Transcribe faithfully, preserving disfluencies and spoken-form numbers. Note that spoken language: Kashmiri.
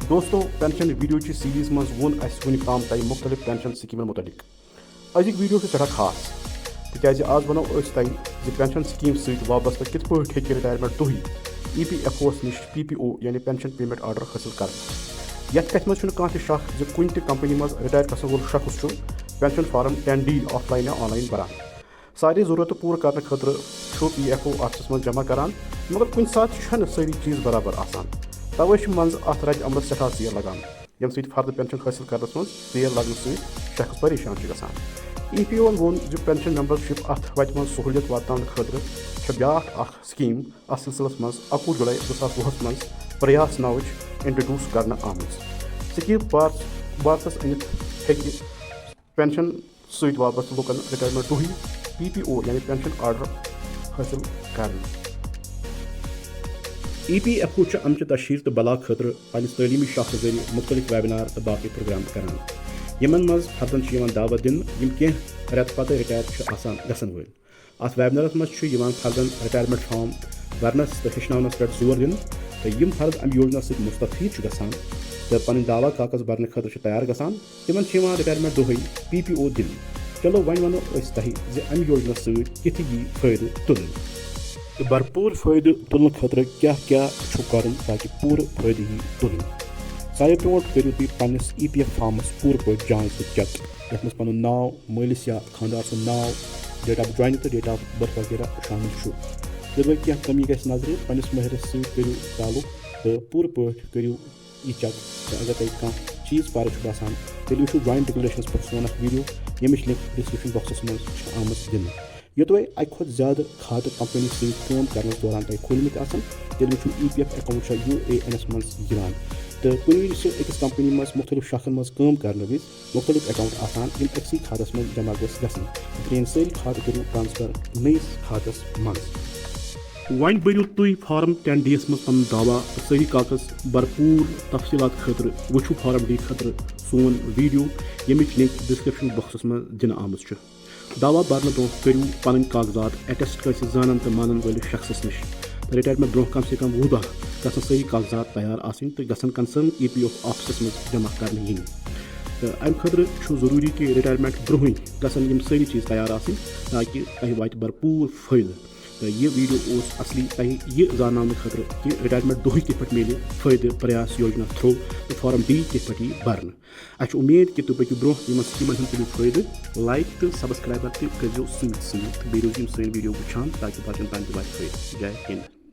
دوستو، پینشن ویڈیو چہِ سیریز منٛز ووٚن اسہِ وُنیُک تام تۄہہِ مُختٔلِف پینشن سکیمن مُتعلق۔ أزِکۍ ویڈیو چھِ سٮ۪ٹھاہ خاص، تِکیازِ آز ونو أسۍ تۄہہِ زِ پینشن سکیم سۭتۍ وابستہٕ کِتھ پٲٹھۍ ہیٚکہِ رِٹایرمنٹ دۄہٕے ای پی ایف اوس نِش پی پی او یعنی پینشن پیمنٹ آرڈر حٲصِل کرٕنۍ۔ یتھ کتھِ منٛز چھُنہٕ کانٛہہ تہِ شک زِ کُنہِ تہِ کمپنی منٛز رِٹایر گژھن وول شخص چھُ pension form tan D of line یا آن لاین بھران۔ سارے ضرورتہٕ پوٗرٕ کرنہٕ خٲطرٕ چھُ پی ایف او آفسس منٛز جمع کران، مگر کُنہِ ساتہٕ چھَنہٕ سٲری چیٖز برابر آسان۔ توے چھُ منٛزٕ اتھ ردِ عملس سٮ۪ٹھاہ ژیر لگان، ییٚمہِ سۭتۍ فردٕ پینشن حٲصِل کرنس منٛز ژیر لگنہٕ سۭتۍ شخص پریشان چھُ گژھان۔ ای پی او وَن ووٚن زِ پینشن ممبرشپ اتھ وتہِ منٛز سہوٗلیت واتناونہٕ خٲطرٕ چھےٚ بیٛاکھ اکھ سکیٖم اتھ سلسلس منٛز اَکوُہ جُلاے زٕ ساس وُہس منٛز پریاس ناوٕچ انٹروڈیوس کرنہٕ آمٕژ۔ سکیٖم بار-، بارسس أنِتھ ہیٚکہِ پینشن سۭتۍ وابستہٕ لوٗکن رِٹایرمنٹ دۄہٕے پی پی او یعنی پینشن آرڈر حٲصِل کرنہٕ۔ ای پی ایف او چھُ امچہِ تشہیر تہٕ بلاغ خٲطرٕ پننِس تعلیمی شاخہٕ ذٔریعہٕ مُختٔلِف ویبنار تہٕ باقٕے پروگرام کران، یِمن منٛز فردن چھِ یِوان دعوت دِنہٕ یِم کینٛہہ رٮ۪تہٕ پتہٕ رِٹایر چھِ آسان گژھن وٲلۍ۔ اتھ ویبنارس منٛز چھُ یِوان فردن رِٹایرمنٹ فارم بھرنس تہٕ ہیٚچھناونس پٮ۪ٹھ زور دِنہٕ، تہٕ یِم فرد امہِ یوجنا سۭتۍ مستفید چھِ گژھان تہٕ پنٕنۍ دعویٰ کاغذ بھرنہٕ خٲطرٕ چھِ تیار گژھان، تِمن چھِ یِوان رِٹایرمنٹ دۄہٕے پی پی او دِنہٕ۔ چلو وۄنۍ ونو أسۍ تۄہہِ زِ امہِ یوجنا سۭتۍ کِتھ یی فٲیدٕ تُلنہٕ تہٕ بھرپوٗر فٲیدٕ تُلنہٕ خٲطرٕ کیٛاہ کیٛاہ چھُ کرُن تاکہِ پوٗرٕ فٲیدٕ یی تُلنہٕ۔ ساروٕے برونٛٹھ کٔرِو تُہۍ پننِس ای پی ایف فارمس پوٗرٕ پٲٹھۍ جانچ تہٕ چیک، یتھ منٛز پنُن ناو، مٲلِس یا خانٛدار سُنٛد ناو، ڈیٹ آف جویننگ تہٕ ڈیٹ آف برتھ وغیرہ شٲمِل چھُ۔ یوٚدوَے کینٛہہ کٔمی گژھِ نظرِ، پننِس مٲہرس سۭتۍ کٔرِو تعلق تہٕ پوٗرٕ پٲٹھۍ کٔرِو یہِ چیک۔ تہٕ اگر تۄہہِ کانٛہہ چیٖز پرٕ چھُ باسان، تیٚلہِ وٕچھِو جویننگ ڈکلیریشنس پٮ۪ٹھ سون اکھ ویڈیو، ییٚمِچ لنک ڈسکرپشن باکسس منٛز چھِ آمٕژ دِنہٕ۔ یوٚدوَے اکہِ کھۄتہٕ زیادٕ کھاتہٕ کمپنی سۭتۍ کٲم کرنس دوران تۄہہِ کھوٗلمٕتۍ آسن، تیٚلہِ وٕچھِو ای پی ایف اکاؤنٹ چھا یو اے اینس منٛز یِوان۔ تہٕ کُنہِ وِزِ چھِ أکِس کمپنی منٛز مُختٔلِف شاخن منٛز کٲم کرنہٕ وِزِ مُختٔلِف اکاؤنٹ آسان، یِم أکسٕے کھاتس منٛز جمع گژھِ گژھٕنۍ۔ ترٛیٚیِن سٲری کھاتہٕ کٔرِو ٹرانسفر نٔیِس کھاتس منٛز۔ وۄنۍ بٔرِو تُہۍ فارم ٹین ڈی یس منٛز پنُن دعویٰ تہٕ سٲری کاغذ۔ بھرپوٗر تفصیلات خٲطرٕ وٕچھِو فارم ڈی خٲطرٕ سون ویڈیو، ییٚمِچ لنک ڈسکرپشن باکسس منٛز دِنہٕ آمٕژ چھِ۔ دعویٰ بھرنہٕ برونٛہہ کٔرِو پنٕنۍ کاغذات اٹیسٹ کٲنٛسہِ زانن تہٕ مانن وٲلِس شخصس نِش۔ رِٹایرمنٹ برونٛہہ کم سے کم وُہ دۄہ گژھن سٲری کاغذات تیار آسٕنۍ تہٕ گژھن کنسرن ای پی ایف آفسس منٛز جمع کرنہٕ یِنۍ۔ تہٕ امہِ خٲطرٕ چھُ ضروٗری کہِ رِٹایرمنٹ برونٛہٕے گژھن یِم سٲری چیٖز تیار آسٕنۍ، تاکہِ تۄہہِ واتہِ بھرپوٗر فٲیدٕ۔ تہٕ یہِ ویڈیو اوس اصلی تۄہہِ یہِ زانناونہٕ خٲطرٕ کہِ رِٹایرمنٹ دۄہٕے کِتھ پٲٹھۍ میلہِ فٲیدٕ پریاس یوجنا تھرو تہٕ فارم ڈی کِتھ پٲٹھۍ یی بھرنہٕ۔ اسہِ چھِ اُمید کہِ تُہۍ پٔکِو برونٛہہ یِمن سکیٖمن ہُنٛد تُلِو فٲیدٕ۔ لایک تہٕ سبسکرایبر تہِ کٔرزیو سۭتۍ سۭتۍ تہٕ بیٚیہِ روٗزِو یِم سٲنۍ ویڈیو وٕچھان تاکہِ باقین تام تہِ واتہِ فٲیدٕ۔ جے ہِنٛد۔